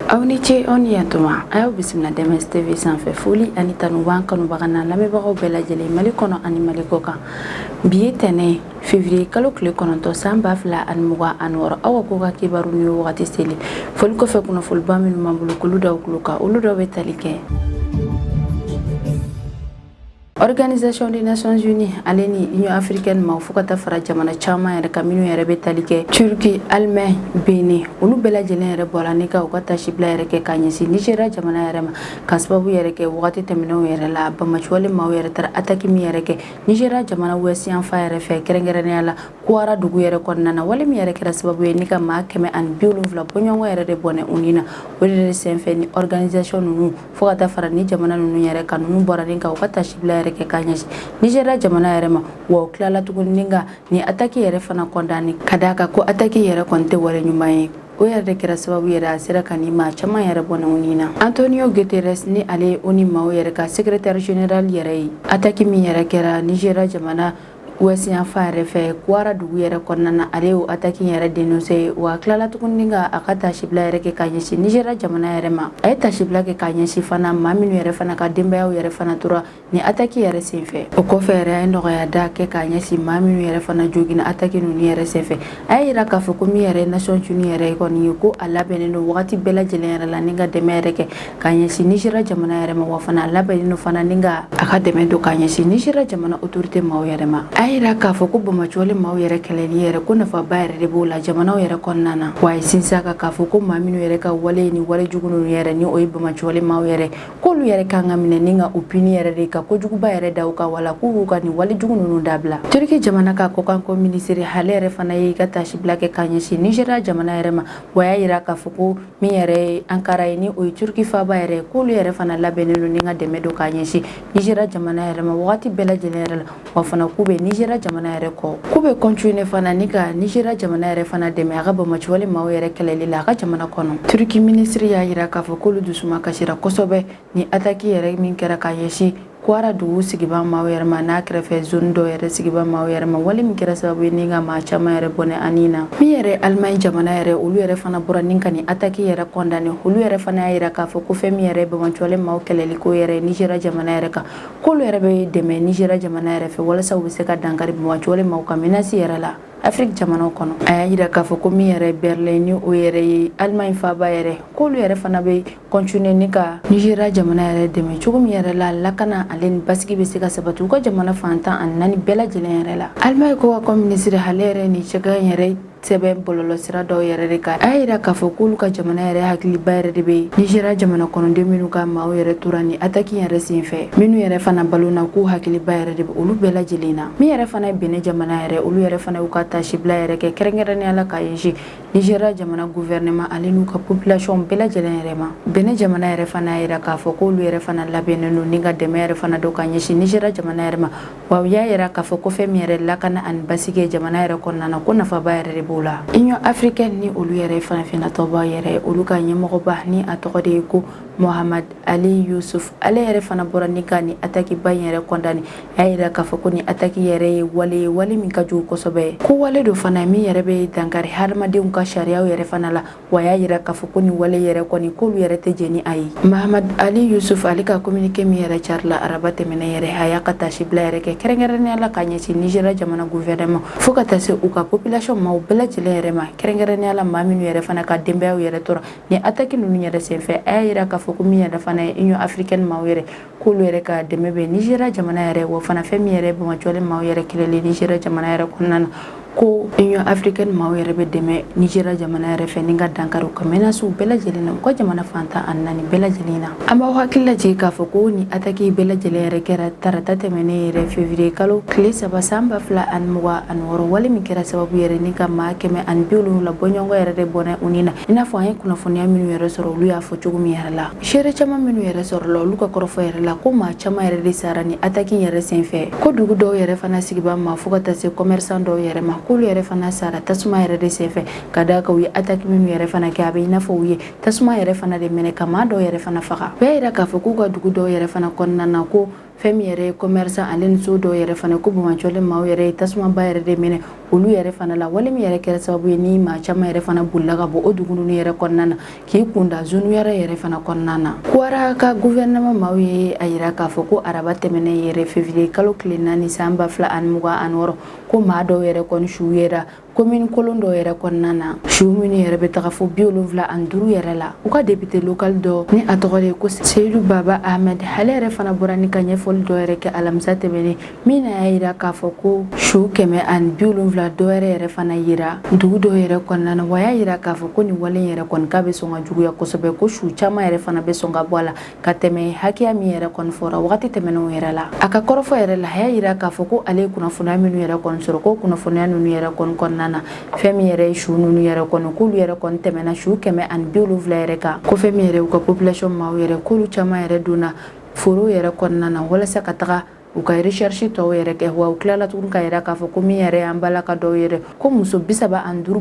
Aw ni ce, aw ni yantuma. A y'aw bisimila DMS TV sanfɛ. Foli ani tanu b'an kanubaga n'a lamɛnbagaw bɛɛ lajɛlen, Mali kɔnɔ ani Mali kɔ kan. Bi ye tɛnɛ, février kalo tile 9, san 2026. Aw ka ko ka kibaru ni wagati seli. Foli kɔfɛ, kunnafoniba minnu b'an bolo k'olu daw tulo kan, olu dɔw bɛ tali kɛ: Organisation des Nations Unies ale ni Union africaine ma, fo ka taa fara jamana caman yɛrɛ kan minnu yɛrɛ bɛ tali kɛ Turquie, Allemagne, Benin, olu bɛɛ lajɛlen yɛrɛ bɔra ni ka u ka tasibila yɛrɛ kɛ ka ɲɛsin Nigeria jamana yɛrɛ ma, ka sababu yɛrɛ kɛ wagati tɛmɛnenw yɛrɛ la, bamaciwale maaw yɛrɛ taara attaque min yɛrɛ kɛ Nigeria jamana ouest yanfan yɛrɛ fɛ, kɛrɛnkɛrɛnnenya la Kwara dugu yɛrɛ kɔnɔna na, wale min yɛrɛ kɛra sababu ye ni ka maa 170 bɔɲɔgɔn yɛrɛ de bɔnɛ u ni na. O de senfɛ ni organisation ninnu, fo ka taa fara ni jamana ninnu yɛrɛ kan, ninnu bɔra ni ka u ka tasibila yɛrɛ kɛ ka ɲɛsin Nigeria jamana yɛrɛ ma. Wa u tilala tuguni ni ka ni attaque yɛrɛ fana condamné, ka d'a kan ko attaque yɛrɛ kɔni tɛ wale ɲuman ye. O yɛrɛ de kɛra sababu yɛrɛ a sera ka ni maa caman yɛrɛ bɔnɛ u ni na. Antonio Guterres, ni ale ye ONU maaw yɛrɛ ka secrétaire général yɛrɛ ye, attaque min yɛrɛ kɛra Nigeria jamana ouest yanfan yɛrɛ fɛ, Kwara dugu yɛrɛ kɔnɔna na, ale y'o attaque yɛrɛ dénoncé. Wa tilala tuguni ka a ka tasibila yɛrɛ kɛ ka ɲɛsin Nigeria jamana yɛrɛ ma. A ye tasibila kɛ ka ɲɛsin fana maa minnu yɛrɛ fana ka denbayaw yɛrɛ fana tora ni attaque yɛrɛ senfɛ. O kɔfɛ yɛrɛ, a ye nɔgɔya da kɛ ka ɲɛsin maa minnu yɛrɛ fana jogina attaque ninnu yɛrɛ senfɛ. A y'a yira k'a fɔ ko min yɛrɛ ye Nations Unies yɛrɛ kɔni ye, ko a labɛnnen don wagati bɛɛ lajɛlen yɛrɛ la ni ka dɛmɛ yɛrɛ kɛ ka ɲɛsin Nigeria jamana yɛrɛ ma. Wa fana a labɛnnen don fana ni ka a ka dɛmɛ don ka ɲɛsin Nigeria jamana autorité maaw yɛrɛ ma. A yira k'a fɔ ko bamaciwale maaw yɛrɛ kɛlɛli yɛrɛ, ko nafaba yɛrɛ de b'o la jamanaw yɛrɛ kɔnɔna na. Wa a ye sinsin a kan k'a fɔ ko maa minnu yɛrɛ ka wale ni wale jugu ninnu yɛrɛ, ni o ye bamaciwale maaw yɛrɛ, k'olu yɛrɛ kan ka minɛ ni ka u punir yɛrɛ de, ka kojuguba yɛrɛ da u kan, wala k'u b'u ka nin wale jugu ninnu dabila. Turki jamana ka kɔkanko minisiri, ale yɛrɛ fana ye ka tasibila kɛ ka ɲɛsin Nigeria jamana yɛrɛ ma. Wa y'a yira k'a fɔ ko min yɛrɛ ye Ankara ye, ni o ye Turki faaba yɛrɛ ye, k'olu yɛrɛ fana labɛnnen don ni ka dɛmɛ don k'a ɲɛsin Nigeria jamana yɛrɛ ma wagati bɛɛ lajɛlen yɛrɛ la. Wa fana k'u bɛ Nigeria jamana yɛrɛ kɔ, k'u bɛ continuer fana ni ka Nigeria jamana yɛrɛ fana dɛmɛ a ka bamaciwale maaw yɛrɛ kɛlɛli la a ka jamana kɔnɔ. Turki minisiri y'a yira k'a fɔ k'olu dusuma kasira kosɛbɛ ni attaque yɛrɛ min kɛra ka ɲɛsin Kwara dugu sigibaa maaw yɛrɛ ma, n'a kɛrɛfɛ zone dɔw yɛrɛ sigibaa maaw yɛrɛ ma, wale min kɛra sababu ye ni ka maa caman yɛrɛ bɔnɛ ani na. Min yɛrɛ Allemagne jamana yɛrɛ, olu yɛrɛ fana bɔra ni ka nin attaque yɛrɛ condamné. Olu yɛrɛ fana y'a yira k'a fɔ ko fɛn min yɛrɛ bamaciwale maaw kɛlɛli ko yɛrɛ Nigeria jamana yɛrɛ kan, k'olu yɛrɛ bɛ dɛmɛ Nigeria jamana yɛrɛ fɛ walasa u bɛ se ka dankari bamaciwale maaw ka menace yɛrɛ la Afrique jamanaw kɔnɔ. A y'a yira k'a fɔ ko min yɛrɛ Berlin, ni o yɛrɛ ye Allemagne faaba yɛrɛ, k'olu yɛrɛ fana bɛ continuer ni ka Nigeria jamana yɛrɛ dɛmɛ cogo min yɛrɛ la, lakana ale ni basigi bɛ se ka sabati u ka jamana fan 14 bɛɛ lajɛlen yɛrɛ la. Allemagne ko ka minisiri, ale yɛrɛ ni cɛkan yɛrɛ sɛbɛn bɔlɔlɔsira dɔw yɛrɛ de kan, a y'a yira k'a fɔ k'olu ka jamana yɛrɛ hakiliba yɛrɛ de bɛ Nigeria jamana kɔnɔden minnu ka maaw yɛrɛ tora ni attaque yɛrɛ senfɛ, minnu yɛrɛ fana balo na, k'u hakiliba yɛrɛ de bɛ olu bɛɛ lajɛlen na. Min yɛrɛ fana ye Benin jamana yɛrɛ, olu yɛrɛ fana y'u ka tasibila yɛrɛ kɛ kɛrɛnkɛrɛnnenya la ka ɲɛsin Nigeria jamana gouvernement ale n'u ka population bɛɛ lajɛlen yɛrɛ ma. Benin jamana yɛrɛ fana y'a yira k'a fɔ k'olu yɛrɛ fana labɛnnen don ni ka dɛmɛ yɛrɛ fana don ka ɲɛsin Nigeria jamana yɛrɛ ma. Wa u y'a yira k'a fɔ ko fɛn min yɛrɛ lakana ani basigi ye jamana yɛrɛ kɔnɔna na, ko nafaba yɛrɛ de b'o la. Union africaine, ni olu yɛrɛ farafinna tɔnba yɛrɛ, olu ka ɲɛmɔgɔba, ni a tɔgɔ de ye ko Mohamad Ali Yusuf, ale yɛrɛ fana bɔra ni ka ni attaque ba in yɛrɛ condamné. A y'a yira k'a fɔ ko ni attaque yɛrɛ ye wale ye, wale min ka jugu kosɛbɛ, ko wale do fana min yɛrɛ bɛ dankari hadamadenw ka sariyaw yɛrɛ fana la. Wa y'a yira k'a fɔ ko ni wale yɛrɛ kɔni, k'olu yɛrɛ tɛ jɛn ni a ye. Mahamad Ali Yusuf, ale ka communiqué min yɛrɛ carila araba tɛmɛnen yɛrɛ, a y'a ka tasibila yɛrɛ kɛ kɛrɛnkɛrɛnnenya la ka ɲɛsin Nigeria jamana gouvernement, fo ka taa se u ka population maaw bɛɛ lajɛlen yɛrɛ ma, kɛrɛnkɛrɛnnenya la maa minnu yɛrɛ fana ka denbayaw yɛrɛ tora ni attaque ninnu yɛrɛ senfɛ. A y'a yira k'a fɔ ko min yɛrɛ fana ye Union africaine maaw yɛrɛ, k'olu yɛrɛ ka dɛmɛ bɛ Nigeria jamana yɛrɛ. Wa fana fɛn min yɛrɛ bamaciwale maaw yɛrɛ kɛlɛli Nigeria jamana yɛrɛ kɔnɔna na, ko Union africaine maaw yɛrɛ bɛ dɛmɛ Nigeria jamana yɛrɛ fɛ ni ka dankari u ka menaces bɛɛ lajɛlen na u ka jamana fan 14 bɛɛ lajɛlen na. An b'aw hakili lajigin k'a fɔ ko ni attaque bɛɛ lajɛlen yɛrɛ kɛra tarata tɛmɛnen yɛrɛ, février kalo tile 3, san 2026, wale min kɛra sababu yɛrɛ ni ka maa 170 bɔɲɔgɔn yɛrɛ de bɔnɛ u ni na, i n'a fɔ an ye kunnafoniya minnu yɛrɛ sɔrɔ, olu y'a fɔ cogo min yɛrɛ la. Seere caman minnu yɛrɛ sɔrɔla, olu ka kɔrɔfɔ yɛrɛ la, ko maa caman yɛrɛ de sara ni attaque yɛrɛ senfɛ, ko dugu dɔw yɛrɛ fana sigibaa ma, fo ka taa se commerçant dɔw yɛrɛ ma, k'olu yɛrɛ fana sara tasuma yɛrɛ de senfɛ, ka d'a kan u ye attaque minnu yɛrɛ fana kɛ, a bɛ i n'a fɔ u ye tasuma yɛrɛ fana de minɛ ka maa dɔw yɛrɛ fana faga. U y'a yira k'a fɔ k'u ka dugu dɔw yɛrɛ fana kɔnɔna na ko Fɛn min yɛrɛ ye commerçant ale ni so dɔw yɛrɛ fana, ko banbaanciwale maaw yɛrɛ ye tasumaba yɛrɛ de minɛ olu yɛrɛ fana la, wale min yɛrɛ kɛra sababu ye ni maa caman yɛrɛ fana bolila ka bɔ o dugu ninnu yɛrɛ kɔnɔna na k'i kunda zone wɛrɛ yɛrɛ fana kɔnɔna na. Kwara ka gouvernement maaw ye a yira k'a fɔ ko araba tɛmɛnen yɛrɛ, février kalo tile 4 san 2026, ko maa dɔw yɛrɛ kɔni su yera commune kolon dɔw yɛrɛ kɔnɔna na, su minnu yɛrɛ bɛ taga fo 75 yɛrɛ la. U ka député local dɔ ni a tɔgɔ de ye ko Seyidu Baba Ahmed, ale yɛrɛ fana bɔra ni ka ɲɛfɔli dɔ yɛrɛ kɛ alamisa tɛmɛnen min na, y'a yira k'a fɔ ko su 170 dɔ yɛrɛ yɛrɛ fana yera dugu dɔw yɛrɛ kɔnɔna na. Wa y'a yira k'a fɔ ko nin wale yɛrɛ kɔni k'a bɛ sɔn ka juguya kosɛbɛ, ko su caman yɛrɛ fana bɛ sɔn ka bɔ a la ka tɛmɛ hakɛya min yɛrɛ kɔni fɔra wagati tɛmɛnenw yɛrɛ la. A ka kɔrɔfɔ yɛrɛ la, a y'a yira k'a fɔ ko ale ye kunnafoniya minnu yɛrɛ kɔni sɔrɔ, ko kunnafoniya ninnu yɛrɛ kɔni kɔnɔna na, fɛn min yɛrɛ ye su ninnu yɛrɛ kɔni, k'olu yɛrɛ kɔni tɛmɛna su 170 yɛrɛ kan, ko fɛn min yɛrɛ u ka population maaw yɛrɛ, k'olu caman yɛrɛ donna foro yɛrɛ kɔnɔna na walasa ka taga u ka recherche tɔw yɛrɛ kɛ. Wa u tilala tuguni ka yira k'a fɔ ko min yɛrɛ y'an balaka dɔw yɛrɛ, ko muso 35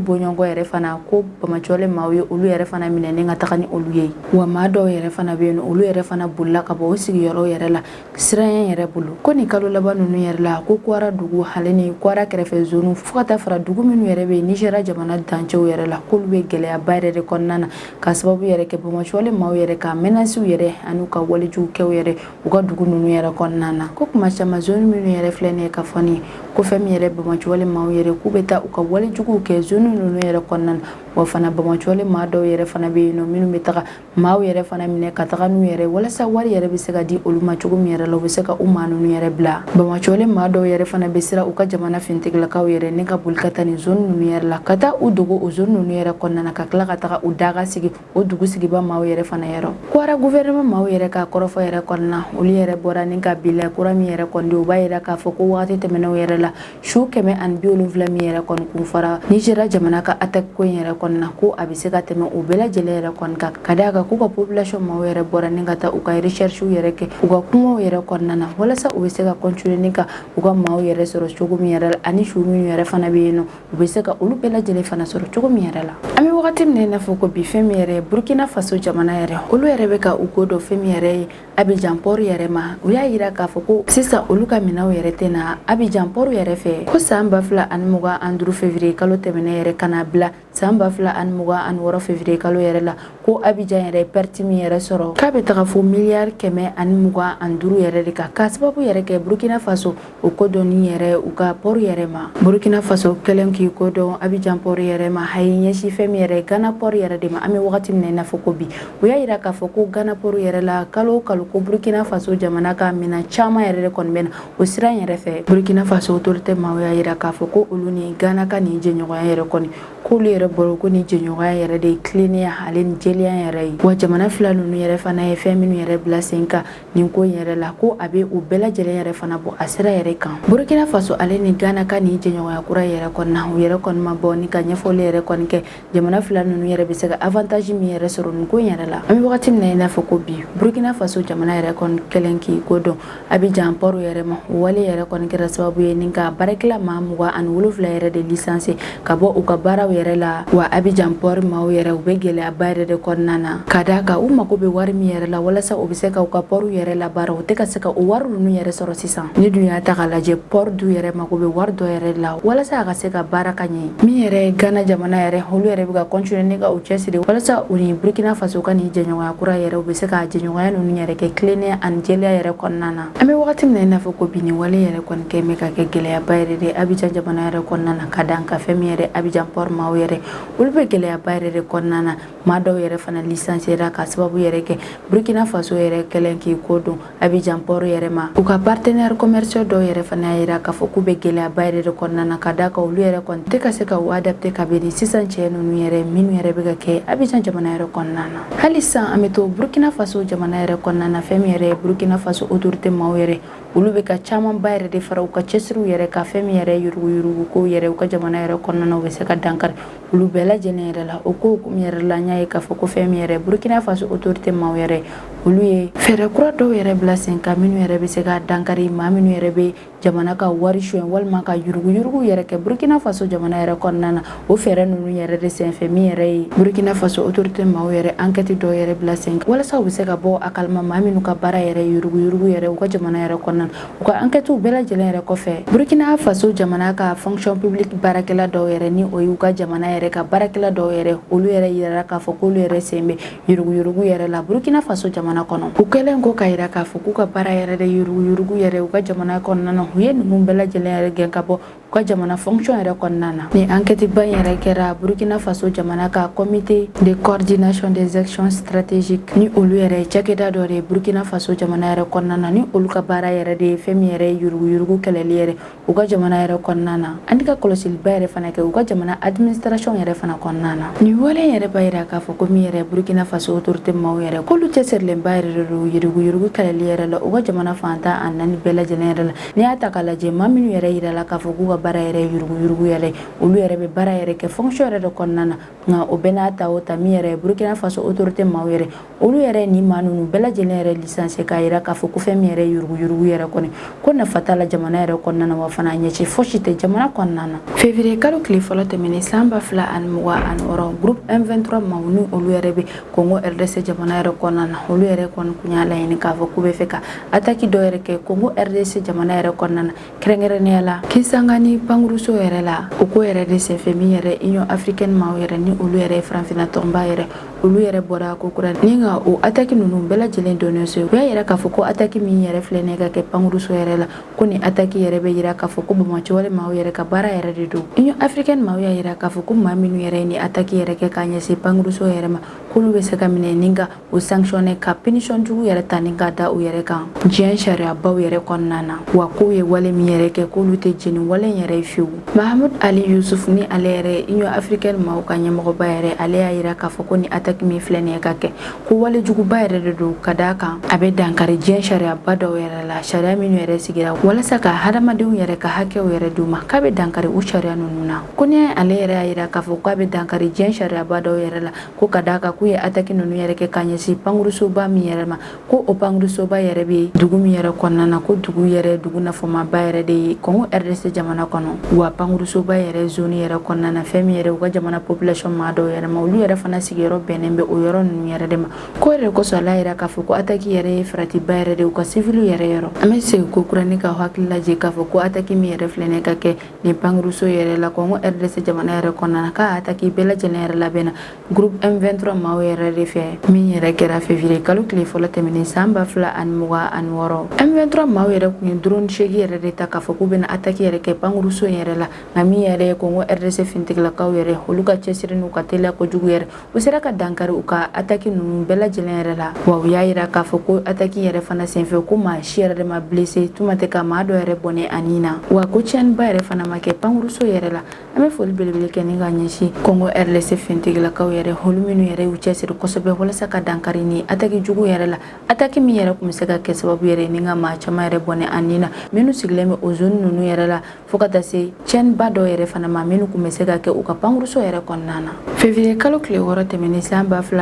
bɔɲɔgɔn yɛrɛ fana, ko banbaanciwale maaw ye olu yɛrɛ fana minɛnen ka taga ni olu ye. Wa maa dɔw yɛrɛ fana bɛ yen, olu yɛrɛ fana bolila ka bɔ o sigiyɔrɔ yɛrɛ la siranya yɛrɛ bolo. Ko nin kalo laban ninnu yɛrɛ la, ko Kwara dugu ale ni Kwara kɛrɛfɛ zone, fo ka taa fara dugu minnu yɛrɛ bɛ Nizeriya jamana dancɛw yɛrɛ la, k'olu bɛ gɛlɛyaba yɛrɛ de kɔnɔna na, ka sababu yɛrɛ kɛ banbaanciwale maaw yɛrɛ ka menaces yɛrɛ ani ka walejugukɛw yɛrɛ u ka dugu ninnu yɛrɛ kɔnɔna na. Ko kuma caman, zone minnu yɛrɛ filɛ nin ye ka fɔ nin, ko fɛn min yɛrɛ banbaanciwale maaw yɛrɛ k'u bɛ taa u ka walejuguw kɛ zone ninnu yɛrɛ kɔnɔna na. Wa fana banbaanciwale maa dɔw yɛrɛ fana bɛ yen nɔ minnu bɛ taga maaw yɛrɛ fana minɛ ka taga n'u yɛrɛ walasa wari yɛrɛ bɛ se ka di olu ma cogo min yɛrɛ la, u bɛ se ka u maa ninnu yɛrɛ bila. Banbaanciwale maa dɔw yɛrɛ fana bɛ siran u ka jamana finitigilakaw yɛrɛ ni ka boli ka taa nin zone ninnu yɛrɛ la, ka taa u dogo o zone ninnu yɛrɛ kɔnɔna na, ka tila ka taga u daga sigi o dugu sigiba maaw yɛrɛ fana yɔrɔ. Kwara gouvernement maaw yɛrɛ ka kɔrɔfɔ yɛrɛ kɔnɔna, olu yɛrɛ bɔra ni ka bilan kura min yɛrɛ kɔni di, u b'a yira k'a fɔ ko wagati tɛmɛnenw yɛrɛ la, su 170 min yɛrɛ kɔni kun fɔra Nizeriya jamana ka attaque ko in yɛrɛ kɔnɔna, ko a bɛ se ka tɛmɛ o bɛɛ lajɛlen yɛrɛ kɔni kan, ka d'a kan k'u ka population maaw yɛrɛ bɔra ni ka taa u ka recherche yɛrɛ kɛ u ka kungow yɛrɛ kɔnɔna na, walasa u bɛ se ka continuer ni ka u ka maaw yɛrɛ sɔrɔ cogo min yɛrɛ la, ani su minnu yɛrɛ fana bɛ yen nɔ, u bɛ se ka olu bɛɛ lajɛlen fana sɔrɔ cogo min yɛrɛ la. An bɛ wagati min na i n'a fɔ ko bi, fɛn min yɛrɛ ye Burkina Faso jamana yɛrɛ, olu yɛrɛ bɛ ka u ko dɔn fɛn min yɛrɛ ye Abidjan port yɛrɛ ma. U y'a yira k'a fɔ ko sisan olu ka minɛnw yɛrɛ tɛ na Abidjan port yɛrɛ fɛ, ko san 2025 février kalo tɛmɛnen yɛrɛ ka na bila san 2026 février kalo yɛrɛ la, ko Abidjan yɛrɛ perte min yɛrɛ sɔrɔ, k'a bɛ taga fo miliyari 125 yɛrɛ de kan, k'a sababu yɛrɛ kɛ Burkina Faso o ko dɔnni yɛrɛ u ka port yɛrɛ ma. Burkina Faso kɛlen k'i ko dɔn Abidjan port yɛrɛ ma, a ye ɲɛsin fɛn min yɛrɛ Ghana port yɛrɛ de ma. An bɛ wagati min na i n'a fɔ ko bi, u y'a yira k'a fɔ ko Ghana port yɛrɛ la, kalo o kalo, ko Burkina Faso jamana ka minɛn caman yɛrɛ de kɔni bɛ na o sira in yɛrɛ fɛ. Burkina Faso autorité maaw y'a yira k'a fɔ ko olu ni Ghana ka nin jɛɲɔgɔnya yɛrɛ kɔni, k'olu yɛrɛ bɔra ko ni jɛɲɔgɔnya yɛrɛ de ye tilennenya ale ni jɛlenya yɛrɛ ye. Wa jamana fila ninnu yɛrɛ fana ye fɛn minnu yɛrɛ bila sen kan nin ko in yɛrɛ la, ko a bɛ u bɛɛ lajɛlen yɛrɛ fana bɔ a sira yɛrɛ kan. Burkina Faso ale ni Ghana ka nin jɛɲɔgɔnya kura yɛrɛ kɔnɔna, u yɛrɛ kɔni ma bɔ ni ka ɲɛfɔli yɛrɛ kɔni kɛ jamana fila ninnu yɛrɛ bɛ se ka avantage min yɛrɛ sɔrɔ nin ko in yɛrɛ la. An bɛ wagati min na i n'a fɔ ko bi, Burkina Faso jamana yɛrɛ kɔni kɛlen k'i ko dɔn Abidjan port yɛrɛ ma, o wale yɛrɛ kɔni kɛra sababu ye ni ka baarakɛla maa 27 yɛrɛ de licencier ka bɔ u ka baaraw yɛrɛ la. Wa Abidjan port maaw yɛrɛ, u bɛ gɛlɛyaba yɛrɛ de kɔnɔna na, ka d'a kan u mako bɛ wari min yɛrɛ la walasa u bɛ se ka u ka port yɛrɛ labaara, u tɛ ka se ka o wari ninnu yɛrɛ sɔrɔ sisan. Ni dun y'a ta k'a lajɛ, port du yɛrɛ mako bɛ wari dɔ yɛrɛ la walasa a ka se ka baara ka ɲɛ. Min yɛrɛ ye Ghana jamana yɛrɛ, olu yɛrɛ bɛ ka continuer ni ka u cɛsiri walasa u ni Burkina Faso ka nin jɛɲɔgɔnya kura yɛrɛ, u bɛ se ka jɛɲɔgɔnya ninnu yɛrɛ kɛ tilennenya ani jɛlenya yɛrɛ kɔnɔna na. An bɛ wagati min na i n'a fɔ ko bi, nin wale yɛrɛ kɔni kɛ bɛ ka kɛ gɛlɛyaba yɛrɛ de Abidjan jamana yɛrɛ kɔnɔna na, ka dan ka fɛn min yɛrɛ Abidjan port maaw yɛrɛ, olu bɛ gɛlɛyaba yɛrɛ de kɔnɔna na. Maa dɔw yɛrɛ fana licenciera ka sababu yɛrɛ kɛ Burkina Faso yɛrɛ kɛlen k'i ko don Abidjan port yɛrɛ ma. U ka partenaire commerciaux dɔw yɛrɛ fana y'a yira k'a fɔ k'u bɛ gɛlɛyaba yɛrɛ de kɔnɔna na, ka d'a kan olu yɛrɛ kɔni tɛ ka se ka u adapter ka bɛn ni sisan cɛ ninnu yɛrɛ minnu yɛrɛ bɛ ka kɛ Abidjan jamana yɛrɛ kɔnɔna na. Hali sisan an bɛ to Burkina Faso jamana yɛrɛ kɔnɔna na. Fɛn min yɛrɛ ye Burkina Faso autorité maaw yɛrɛ, olu bɛ ka camanba yɛrɛ de fara u ka cɛsiriw yɛrɛ ka fɛn min yɛrɛ yuruguyurugu ko yɛrɛ u ka jamana yɛrɛ kɔnɔna na, u bɛ se ka dankari olu bɛɛ lajɛlen yɛrɛ la. O ko hukumu yɛrɛ la, n y'a ye k'a fɔ ko fɛn min yɛrɛ Burkina Faso autorité maaw yɛrɛ, Olu ye fɛɛrɛ kura dɔw yɛrɛ bila sen kan minnu yɛrɛ bɛ se ka dankari maa minnu yɛrɛ bɛ jamana ka wari suɲɛ walima ka yuruguyurugu yɛrɛ kɛ Burkina Faso jamana yɛrɛ kɔnɔna na. O fɛɛrɛ ninnu yɛrɛ de senfɛ, min yɛrɛ ye Burkina Faso autorité maaw yɛrɛ enquête dɔw yɛrɛ bila sen kan walasa u bɛ se ka bɔ a kalama maa minnu ka baara yɛrɛ yuruguyurugu yɛrɛ u ka jamana yɛrɛ kɔnɔna na. U ka enquête bɛɛ lajɛlen yɛrɛ kɔfɛ, Burkina Faso jamana ka fonction publique baarakɛla dɔw yɛrɛ, ni o y'u ka jamana yɛrɛ ka baarakɛla dɔw yɛrɛ, olu yɛrɛ yirara k'a fɔ k'olu yɛrɛ sen bɛ yuruguyurugu yɛrɛ la Burkina Faso jamana kɔnɔ. U kɛlen ko ka yira k'a fɔ k'u ka baara yɛrɛ de yuruguyurugu yɛrɛ u ka jamana kɔnɔna na, u ye ninnu bɛɛ lajɛlen yɛrɛ gɛn ka bɔ u ka jamana fonction yɛrɛ kɔnɔna na. Ni enquête ba in yɛrɛ kɛra Burkina Faso jamana ka Comité de coordination des actions stratégiques, ni olu yɛrɛ ye cakɛda dɔ de ye Burkina Faso jamana yɛrɛ kɔnɔna na, ni olu ka baara yɛrɛ de ye fɛn min yɛrɛ ye yuruguyurugu kɛlɛli yɛrɛ u ka jamana yɛrɛ kɔnɔna na, ani ka kɔlɔsiliba yɛrɛ fana kɛ u ka jamana administration yɛrɛ fana kɔnɔna na. Nin wale yɛrɛ b'a yira k'a fɔ ko min yɛrɛ Burkina Faso autorité maaw yɛrɛ, k'olu cɛsirilenba yɛrɛ de don yuruguyurugu kɛlɛli yɛrɛ la u ka jamana fan 14 bɛɛ lajɛlen yɛrɛ la. N'i y'a ta k'a lajɛ, maa minnu yɛrɛ yirala k'a fɔ k'u ka baara yɛrɛ yuruguyurugu yɛrɛ, olu yɛrɛ bɛ baara yɛrɛ kɛ fonction yɛrɛ de kɔnɔna na. Nka o bɛɛ n'a ta o ta, min yɛrɛ Burkina Faso autorité maaw yɛrɛ, olu yɛrɛ ni maa ninnu bɛɛ lajɛlen yɛrɛ licencié, k'a yira k'a fɔ ko fɛn min yɛrɛ yuruguyurugu yɛrɛ kɔni, ko nafa t'a la jamana yɛrɛ kɔnɔna na, wa fana ɲɛci fosi tɛ jamana kɔnɔna na. Février kalo tile fɔlɔ tɛmɛnen san 2026, groupe M23 maaw, ni olu yɛrɛ bɛ Congo RDC jamana yɛrɛ kɔnɔna na, olu yɛrɛ kɔni kun y'a laɲini k'a fɔ k'u bɛ fɛ ka attaque dɔ yɛrɛ kɛ Congo RDC jamana yɛrɛ kɔnɔna na, kɛrɛnkɛrɛnnenya la Kisangani pankuruso yɛrɛ la. O ko yɛrɛ de senfɛ, min yɛrɛ Union africaine maaw yɛrɛ, ni olu yɛrɛ ye farafinna tɔnba yɛrɛ, olu yɛrɛ bɔra ko kura ni ka o attaque ninnu bɛɛ lajɛlen dénoncé. U y'a yira k'a fɔ ko attaque min yɛrɛ filɛ nin ye ka kɛ pankuruso yɛrɛ la, ko ni attaque yɛrɛ bɛ yira k'a fɔ ko banbaanciwale maaw yɛrɛ ka baara yɛrɛ de don. Union africaine maaw y'a yira k'a fɔ ko maa minnu yɛrɛ ye ni attaque yɛrɛ kɛ k'a ɲɛsin pankuruso yɛrɛ ma, k'olu bɛ se ka minɛ ni ka o sanctionner, ka punition jugu yɛrɛ ta ni ka da u yɛrɛ kan diɲɛ sariyabaw yɛrɛ kɔnɔna na. Wa k'u ye wale min yɛrɛ kɛ, k'olu tɛ jɛn ni wale yɛrɛ ye fiyewu. Mahamud Ali Yusuf, ni ale yɛrɛ ye Union africaine maaw ka ɲɛmɔgɔba yɛrɛ, ale y'a yira k'a fɔ ko ni attaque min filɛ nin ye ka kɛ, ko wale juguba yɛrɛ de don, ka d'a kan a bɛ dankari diɲɛ sariyaba dɔw yɛrɛ la, sariya minnu yɛrɛ sigira walasa ka hadamadenw yɛrɛ ka hakɛw yɛrɛ d'u ma, k'a bɛ dankari u sariya ninnu na. Ko ni ale yɛrɛ y'a yira k'a fɔ k'a bɛ dankari diɲɛ sariyaba dɔw yɛrɛ la, ko ka d'a kan k'u ye attaque ninnu yɛrɛ kɛ ka ɲɛsin pankurusoba min yɛrɛ ma, ko o pankurusoba yɛrɛ bɛ dugu min yɛrɛ kɔnɔna na, ko dugu yɛrɛ dugu nafamaba yɛrɛ de ye Congo RDC jamana kɔnɔ. Wa pankurusoba yɛrɛ zone yɛrɛ kɔnɔna na, fɛn min yɛrɛ u ka jamana population maa dɔw yɛrɛ ma, olu yɛrɛ fana sigiyɔrɔ bɛnnen bɛ o yɔrɔ ninnu yɛrɛ de ma. Ko yɛrɛ kosɔn, ala yira k'a fɔ ko attaque yɛrɛ ye faratiba yɛrɛ de u ka civil yɛrɛ yɔrɔ. An bɛ segin ko kura ni ka hakili lajɛ k'a fɔ ko attaque min yɛrɛ filɛ nin ka kɛ nin pankuruso yɛrɛ la Congo RDC jamana yɛrɛ kɔnɔna na, k'a attaque bɛɛ lajɛlen yɛrɛ labɛnna groupe M23 maaw yɛrɛ de fɛ, min yɛrɛ kɛra février kalo tile fɔlɔ tɛmɛnen san 2026. M23 maaw yɛrɛ kun ye drone 8 yɛrɛ de ta k'a fɔ k'u bɛna attaque yɛrɛ kɛ pankuruso yɛrɛ la. Nka min yɛrɛ ye Congo RDC finitigilakaw yɛrɛ, olu ka cɛsiri n'u ka teliya kojugu yɛrɛ, u sera ka dankari u ka attaque ninnu bɛɛ lajɛlen yɛrɛ la. Wa u y'a yira k'a fɔ ko attaque yɛrɛ fana senfɛ, ko maa si yɛrɛ de ma blessé, tuma tɛ ka maa dɔ yɛrɛ bɔnɛ a ni na, wa ko tiɲɛniba yɛrɛ fana ma kɛ pankuruso yɛrɛ la. An bɛ foli belebele kɛ ni ka ɲɛsin Congo RDC finitigilakaw yɛrɛ, olu minnu yɛrɛ y'u cɛsiri kosɛbɛ walasa ka dankari ni attaque jugu yɛrɛ la, attaque min yɛrɛ tun bɛ se ka kɛ sababu yɛrɛ ni ka maa caman yɛrɛ bɔnɛ a ni na minnu sigilen bɛ o zone ninnu yɛrɛ la, fo ka taa se tiɲɛniba dɔw yɛrɛ fana ma minnu tun bɛ se ka kɛ u ka pankuruso yɛrɛ kɔnɔna na. Février kalo tile 6 tɛmɛnen san 2026,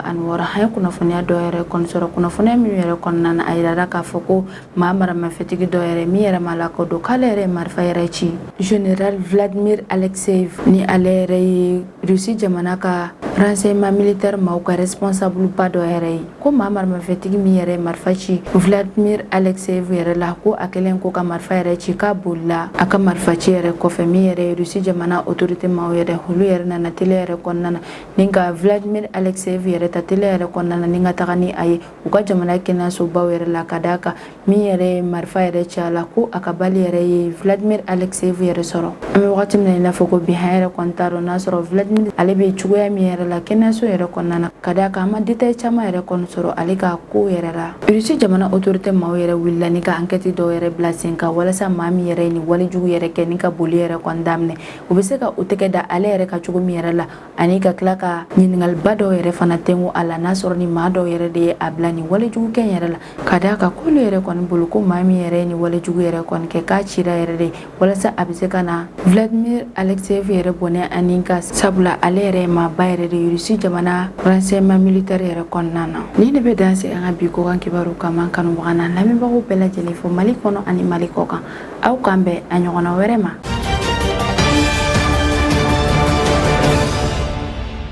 an ye kunnafoniya dɔ yɛrɛ kɔni sɔrɔ, kunnafoniya minnu yɛrɛ kɔnɔna na, a yirara k'a fɔ ko maa maramafɛntigi dɔ yɛrɛ min yɛrɛ ma lakodɔn, k'ale yɛrɛ ye marifa yɛrɛ ci général Vladimir Alexeyev, ni ale yɛrɛ ye Russie jamana ka renseignement militaire maaw ka responsable ba dɔ yɛrɛ ye. Ko maa maramafɛntigi min yɛrɛ ye marifa ci Vladimir Alexeyev yɛrɛ la, ko a kɛlen ko ka marifa yɛrɛ ci, k'a bolila a ka marifa ci yɛrɛ kɔfɛ. Min yɛrɛ ye Russie jamana autorité maaw yɛrɛ, olu yɛrɛ nana teliya yɛrɛ kɔnɔna na ni ka Vladimir Alexeyev yɛrɛ ta teliya yɛrɛ kɔnɔna na ni ka taga ni a ye u ka jamana kɛnɛyasobaw yɛrɛ la, ka d'a kan min yɛrɛ ye marifa yɛrɛ ci a la, ko a ka balle yɛrɛ ye Vladimir Alexeyev yɛrɛ sɔrɔ. An bɛ wagati min na i n'a fɔ ko bi, an yɛrɛ kɔni t'a dɔn n'a sɔrɔ Vladimir ale bɛ cogoya min yɛrɛ la kɛnɛyaso yɛrɛ kɔnɔna na, ka d'a kan an ma détail caman yɛrɛ kɔni sɔrɔ ale ka ko yɛrɛ la. Russie jamana autorité maaw yɛrɛ wulila ni ka enquête dɔw yɛrɛ bila sen kan walasa maa min yɛrɛ ye nin walejugu yɛrɛ kɛ ni ka boli yɛrɛ kɔni daminɛ, u bɛ se ka u tɛgɛ da ale yɛrɛ ka cogo min yɛrɛ la, ani ka tila ka ɲininkaliba dɔw yɛrɛ fana tɛnku a la n'a sɔrɔ ni maa dɔw yɛrɛ de ye a bila nin walejugu kɛ yɛrɛ la, ka d'a kan k'olu yɛrɛ kɔni bolo ko maa min yɛrɛ ye nin walejugu yɛrɛ kɔni kɛ, k'a cira yɛrɛ de walasa a bɛ se ka na Vladimir Alexeyev yɛrɛ bɔnɛ ani ka sabula ale yɛrɛ ye maaba yɛrɛ de. de Russie jamana renseignement militaire yɛrɛ kɔnɔna na. Nin de bɛ dan sigi an ka bi kɔkan kibaru kan. An kanubaga n'an lamɛnbagaw bɛɛ lajɛlen fo, Mali kɔnɔ ani Mali kɔ kan. Aw k'an bɛn a ɲɔgɔnna wɛrɛ ma.